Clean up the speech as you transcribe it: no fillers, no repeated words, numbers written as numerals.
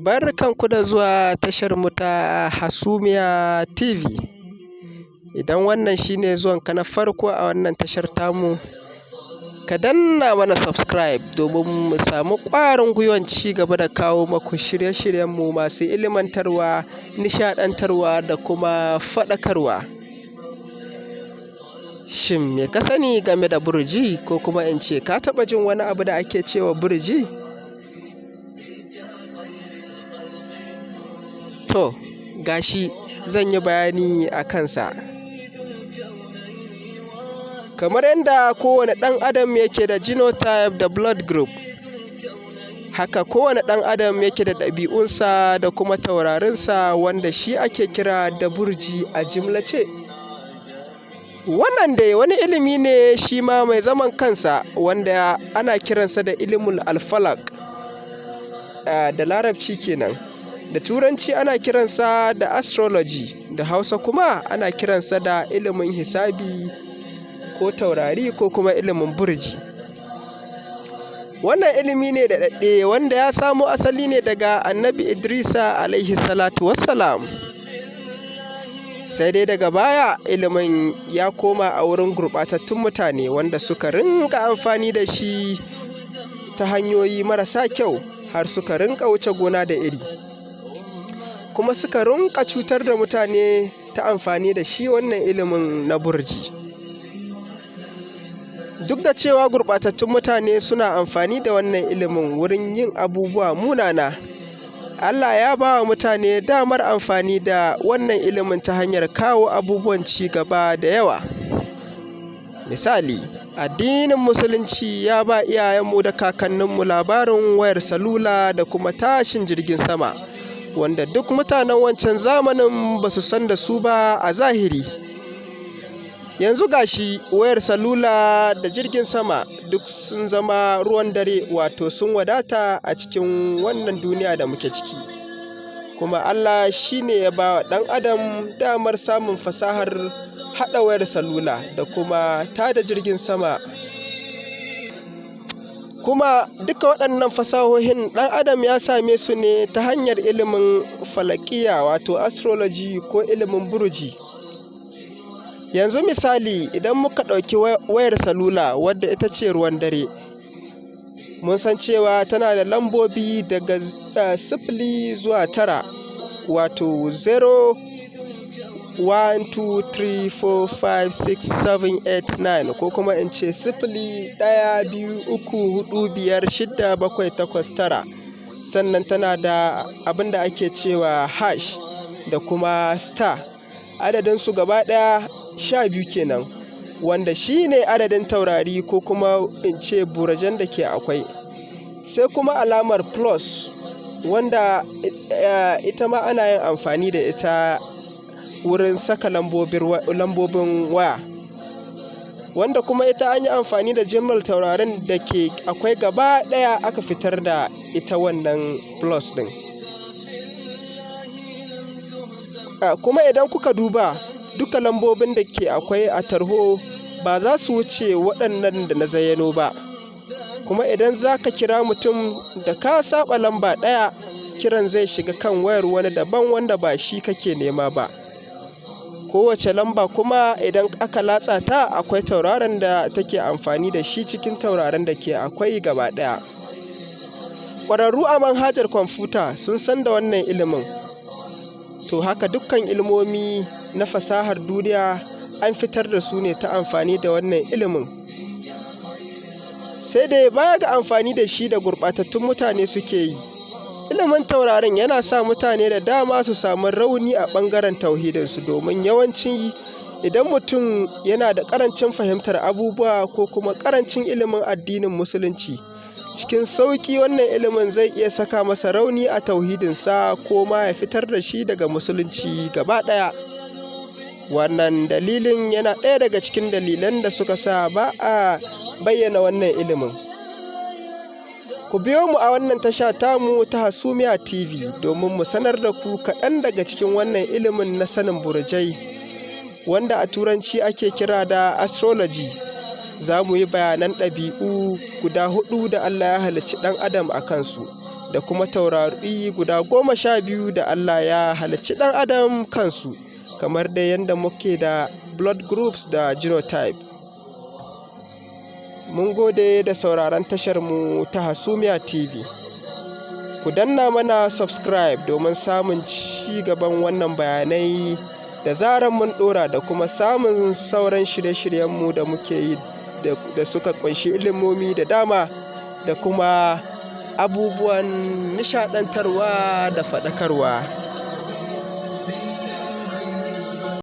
Barkanku da zuwa tashar mu ta Hasumiya TV. Idan wannan shine zuwanka na farko a wannan tashar tamu, ka danna mana subscribe domin mu samu ƙwarin gwiwan ci gaba da kawo maku shirye-shiryenmu masu ilimantarwa, nishaɗantarwa da kuma faɗakarwa. Shin me ka sani game da burji, ko kuma in ce ka taɓa jin wani abu da ake cewa burji? To, ga shi zan yi bayani a kansa. Kamar yadda kowane ɗan adam yake da genotype da blood group, haka kowane ɗan adam yake da ɗabi'unsa da kuma taurarinsa, wanda shi ake kira da burji a jimlace. Wannan dai wani ilimi ne shi ma mai zaman kansa, wanda ana kiransa da ilimul alfalak da Larabci kenan. Da Turanci ana kiransa da astrology, da Hausa kuma ana kiransa da ilimin hisabi ko taurari ko kuma ilimin burji. Wannan ilimi ne daɗaɗɗe wanda ya samo asali ne daga Annabi Idrisa alaihi salatu wassalam. Sai dai daga baya ilimin ya koma a wurin gurɓatattun mutane wanda suka rinƙa amfani da shi ta hanyoyi marasa kyau, har suka rinƙa wuce gona da iri, kuma suka rinƙa cutar da mutane ta amfani da shi wannan ilimin na burji. Duk da cewa gurɓatattun mutane suna amfani da wannan ilimin wurin yin abubuwa munana, Allah ya ba wa mutane damar amfani da wannan ilimin ta hanyar kawo abubuwan ci gaba da yawa. Misali, addinin Musulunci ya ba iyayenmu da kakanninmu labarin wayar salula da kuma tashin jirgin sama, wanda duk mutanen wancan zamanin ba su san da su ba a zahiri. Yanzu ga shi wayar salula da jirgin sama duk sun zama ruwan dare, wato sun wadata a cikin wannan duniya da muke ciki. Kuma Allah shi ne ya ba wa ɗan adam damar samun fasahar haɗa wayar salula da kuma tada jirgin sama. Kuma duka waɗannan fasahohin ɗan adam ya same su ne ta hanyar ilimin falakiya, wato astrology ko ilimin burji. Yanzu misali, idan muka ɗauki wayar salula wadda ita ce ruwan dare, mun san cewa tana da lambobi daga 0 zuwa 9, wato 0, 1, 2, 3, 4, 5, 6, 7, 8, 9, ko kuma in ce 0, 1, 2, 3, 4, 5, 6, 7, 8, 9. Sannan tana da abin da ake cewa hash da kuma star. Adadin su gaba ɗaya 12 kenan, wanda shi ne adadin taurari ko kuma in ce burajen da ke akwai. Sai kuma alamar plus, wanda ita ma ana yin amfani da ita wurin saka lambobin waya, wanda kuma ita an yi amfani da jimlar taurarin da ke akwai gaba ɗaya aka fitar da ita wannan plus ɗin. Kuma idan kuka duba duka lambobin da ke akwai a tarho ba za su wuce waɗannan da na zayyano ba. Kuma idan za ka kira mutum da ka saɓa lamba ɗaya, kiran zai shiga kan wayar wani daban wanda ba shi kake nema ba. Kowace lamba kuma idan aka latsa ta akwai tauraron da take amfani da shi cikin tauraron da ke akwai gaba ɗaya. Ƙwararru a manhajar kwamfuta sun san da wannan ilimin. To haka dukkan ilmomi na fasahar duniya an fitar da su ne ta amfani da wannan ilimin. Sai dai baya ga amfani da shi da gurɓatattun mutane suke yi, ilimin taurarin yana sa mutane da dama su samu rauni a ɓangaren tauhidinsu, domin yawanci idan mutum yana da ƙarancin fahimtar abubuwa ko kuma ƙarancin ilimin addinin Musulunci, cikin sauƙi wannan ilimin zai iya saka masa rauni a tauhidinsa ko ma ya fitar da shi daga Musulunci gaba ɗaya. Wannan dalilin yana ɗaya daga cikin dalilan da suka sa ba a bayyana wannan ilimin. Ku biyo mu a wannan tasha tamu ta Hasumiya TV domin mu sanar da ku kaɗan daga cikin wannan ilimin na sanin burjai, wanda a Turanci ake kira da astrology. Za mu yi bayanan ɗabi'u guda 4 da Allah ya halicci ɗan adam a kansu, Da kuma taurari guda 12 da Allah ya halicci ɗan adam kansu, kamar dai yadda muke da blood groups da genotype. Mun gode da sauraron tasharmu ta Hasumiya TV. Ku danna mana subscribe domin samun ci gaban wannan bayanai da zarar mun ɗora, da kuma samun sauran shirye-shiryenmu da muke yi da suka ƙunshi ilimomi da dama da kuma abubuwan nishaɗantarwa da faɗakarwa.